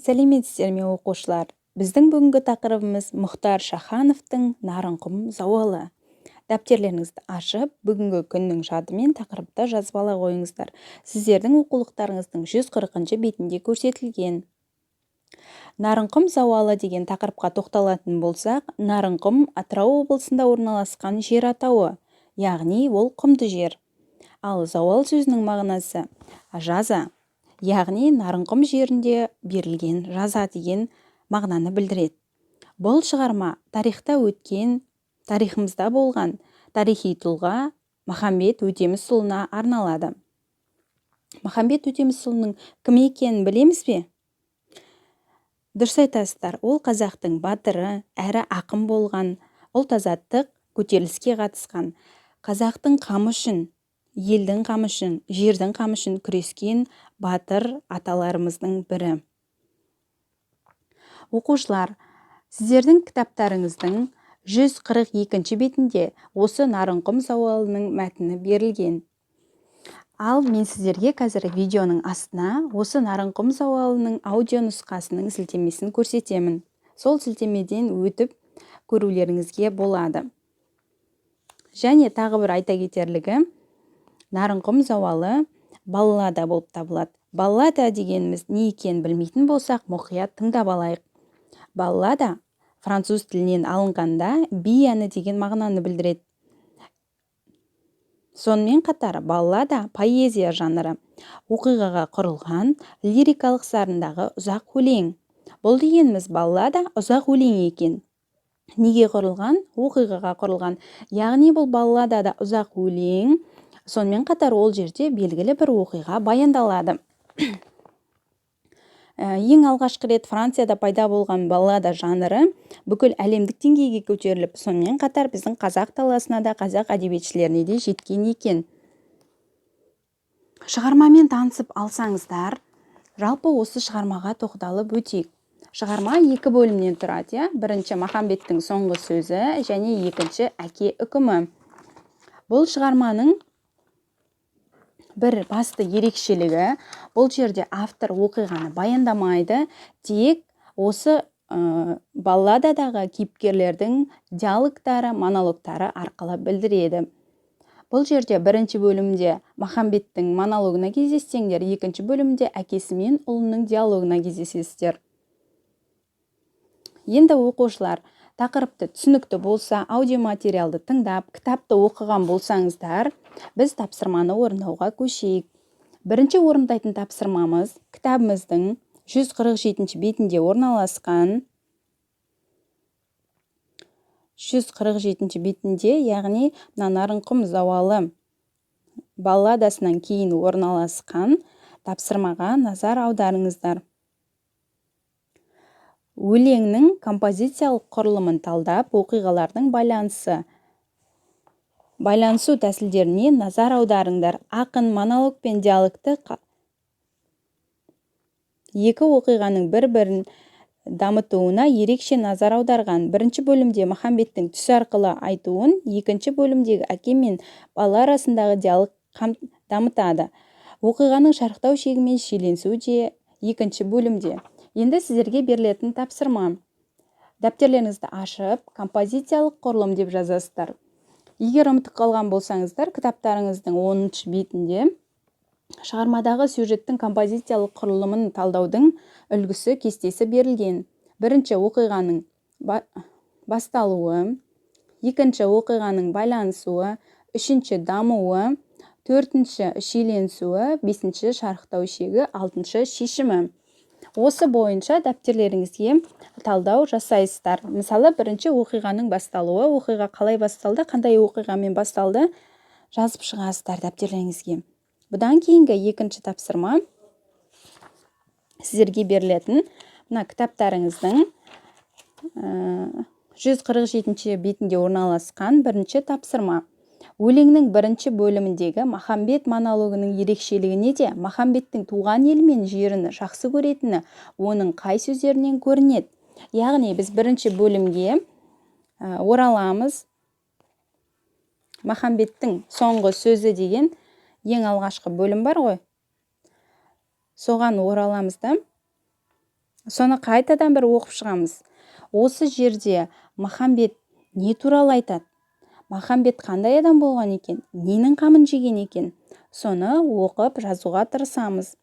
Сәлеметсіздер ме, оқушылар! Біздің бүгінгі тақырыбымыз: Мұхтар Шахановтың «Нарынқұм зауалы». Дәптерлеріңізді ашып, бүгінгі күннің жадымен тақырыпты жазып ала қойыңыздар. Сіздердің оқулықтарыңыздың 140 бетінде көрсетілген. «Нарынқұм зауалы» деген тақырыпқа тоқталатын болсақ, Нарынқұм — Атырау облысында орналасқан жер атауы, яғни ол құмды жер. Ал зауал сөзінің мағынасы — жаза, яғни Нарынқұм жерінде берілген жаза деген мағынаны білдіреді. Бұл шығарма тарихта өткен, тарихымызда болған тарихи тұлға Махамбет Өтемісұлына арналады. Махамбет Өтемісұлының кім екенін білеміз бе? Дұрыс айтасыздар, ол қазақтың батыры әрі ақын болған, ұлт азаттық көтеріліске қатысқан, қазақтың қамы үшін, елдің қамы үшін, жердің қамы үшін күрескен батыр аталарымыздың бірі. Оқушылар, сіздердің кітаптарыңыздың 142 бетінде осы «Нарынқұм зауалының» мәтіні берілген. Ал мен сіздерге қазір видеоның астына осы «Нарынқұм зауалының» аудио нұсқасының сілтемесін көрсетемін. Сол сілтемеден өтіп көрулеріңізге болады. Және тағы бір айта кетерлігі: «Нарынқұм зауалы» баллада болып табылады. Баллада дегеніміз не екенін білмейтін болсақ, мұқият тыңдап алайық. Баллада француз тілінен алынғанда, би әні деген мағынаны білдіреді. Сонымен қатар баллада — поэзия жанры, оқиғаға құрылған лирикалық сарындағы ұзақ өлең. Бұл дегеніміз — баллада ұзақ өлең екен. Неге құрылған? Оқиғаға құрылған, яғни бұл балладада ұзақ өлең, сонымен қатар ол жерде белгілі бір оқиға баяндалады. Ең алғашқы рет Францияда пайда болған баллада жанры бүкіл әлемдік деңгейге көтеріліп, сонымен қатар біздің қазақ даласына да, қазақ әдебиетшілеріне де жеткен екен. Шығармамен танысып алсаңыздар, жалпы осы шығармаға тоқталып өтейік. Шығарма екі бөлімнен тұрады, иә. Бірінші — Махамбеттің соңғы сөзі және екінші — әке үкімі. Бұл шығарманың бір басты ерекшелігі: бұл жерде автор оқиғаны баяндамайды, тек осы баллададағы кейіпкерлердің диалогтары, монологтары арқылы білдіреді. Бұл жерде бірінші бөлімде Махамбеттің монологына кездессеңдер, екінші бөлімде әкесі мен ұлының диалогына кездесесіздер. Енді, оқушылар, тақырыпты түсінікті болса, аудиоматериалды тыңдап, кітапты оқыған болсаңыздар, біз тапсырманы орындауға көшейік. Бірінші орындайтын тапсырмамыз кітабымыздың 147 бетінде орналасқан. 147 бетінде, яғни мына «Нарынқұм зауалы» балладасынан кейін орналасқан тапсырмаға назар аударыңыздар. Өлеңнің композициялық құрылымын талдап, оқиғалардың байланысу тәсілдеріне назар аударыңдар. Ақын монолог пен диалогты, екі оқиғаның бір-бірін дамытуына ерекше назар аударған. Бірінші бөлімде Махамбеттің түс арқылы айтуын екінші бөлімдегі әке мен бала арасындағы диалог дамытады. Оқиғаның шарықтау шегі мен шиеленісуі де екінші бөлімде. Енді сіздерге берілетін тапсырма: дәптерлеріңізді ашып, «композициялық құрылым» деп жазасыздар. Егер ұмытып қалған болсаңыздар, кітаптарыңыздың 10-бетінде шығармадағы сюжеттің композициялық құрылымын талдаудың үлгісі, кестесі берілген. Бірінші — оқиғаның басталуы, екінші — оқиғаның байланысуы, үшінші — дамуы, төртінші — шиеленісуі, бесінші — шарықтау шегі, алтыншы — шешімі. Осы бойынша дәптерлеріңізге талдау жасайсыздар. Мысалы, бірінші — оқиғаның басталуы. Оқиға қалай басталды, қандай оқиғамен басталды, жазып шығасыздар дәптерлеріңізге. Бұдан кейінгі екінші тапсырма сіздерге берілетін мына кітаптарыңыздың 147 бетінде орналасқан бірінші тапсырма. Өлеңнің бірінші бөліміндегі Махамбет монологының ерекшелігі неде? Махамбеттің туған елі мен жерін жақсы көретіні оның қай сөздерінен көрінеді? Яғни біз бірінші бөлімге ораламыз. «Махамбеттің соңғы сөзі» деген ең алғашқы бөлім бар ғой, соған ораламыз да, Соны қайтадан бір оқып шығамыз. Осы жерде Махамбет не туралы айтады? Махамбет қандай адам болған екен? Ненің қамын жеген екен? Соны оқып жазуға тырысамыз.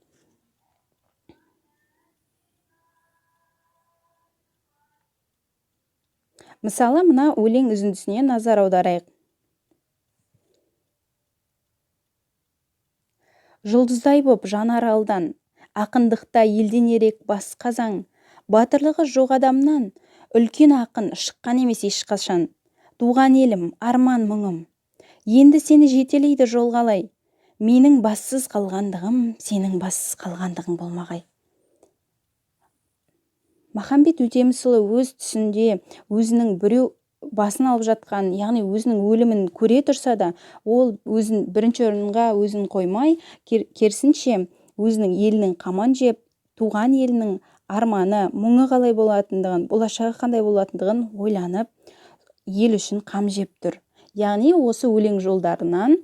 Мысалы, мына өлең үзіндісіне назар аударайық. Жұлдыздай боп жанар алдан, ақындықта елден ерек басқа заң, батырлығы жоқ адамнан үлкен ақын шыққан емес ешқашан. Туған елім, арман мұңым, енді сені жетелейді жол қалай? Менің бассыз қалғандығым, сенің бассыз қалғандығың болмағай. Махамбет Өтемісұлы өз түсінде өзінің біреу басын алып жатқан, яғни өзінің өлімін көре тұрса да, ол өзін бірінші орынға өзін қоймай, керісінше өзінің елінің қамын жеп, туған елінің арманы, мұңы қалай болатындығын, болашағы қандай болатындығын ойланып, ел үшін қам жеп тұр. Яғни осы өлең жолдарынан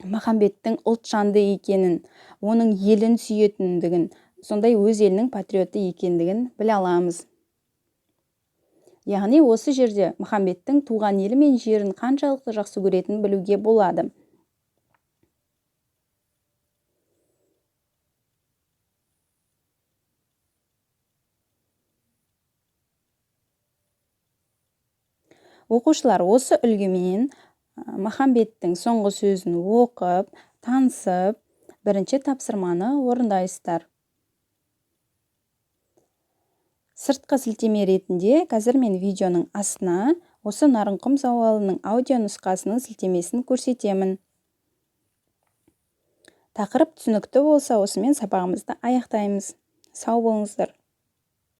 Махамбеттің ұлтжанды екенін, оның елін сүйетіндігін, сондай өз елінің патриоты екендігін біле аламыз. Яғни осы жерде Махамбеттің туған елі мен жерін қаншалықты жақсы көретінін білуге болады. Оқушылар, осы үлгімен Махамбеттің соңғы сөзін оқып, танысып, бірінші тапсырманы орындайсыздар. Сыртқы сілтеме ретінде қазір мен видеоның астына осы Нарынқұм зауалының аудио нұсқасының сілтемесін көрсетемін. Тақырып түсінікті болса, осымен сабағымызды аяқтаймыз. Сау болыңыздар.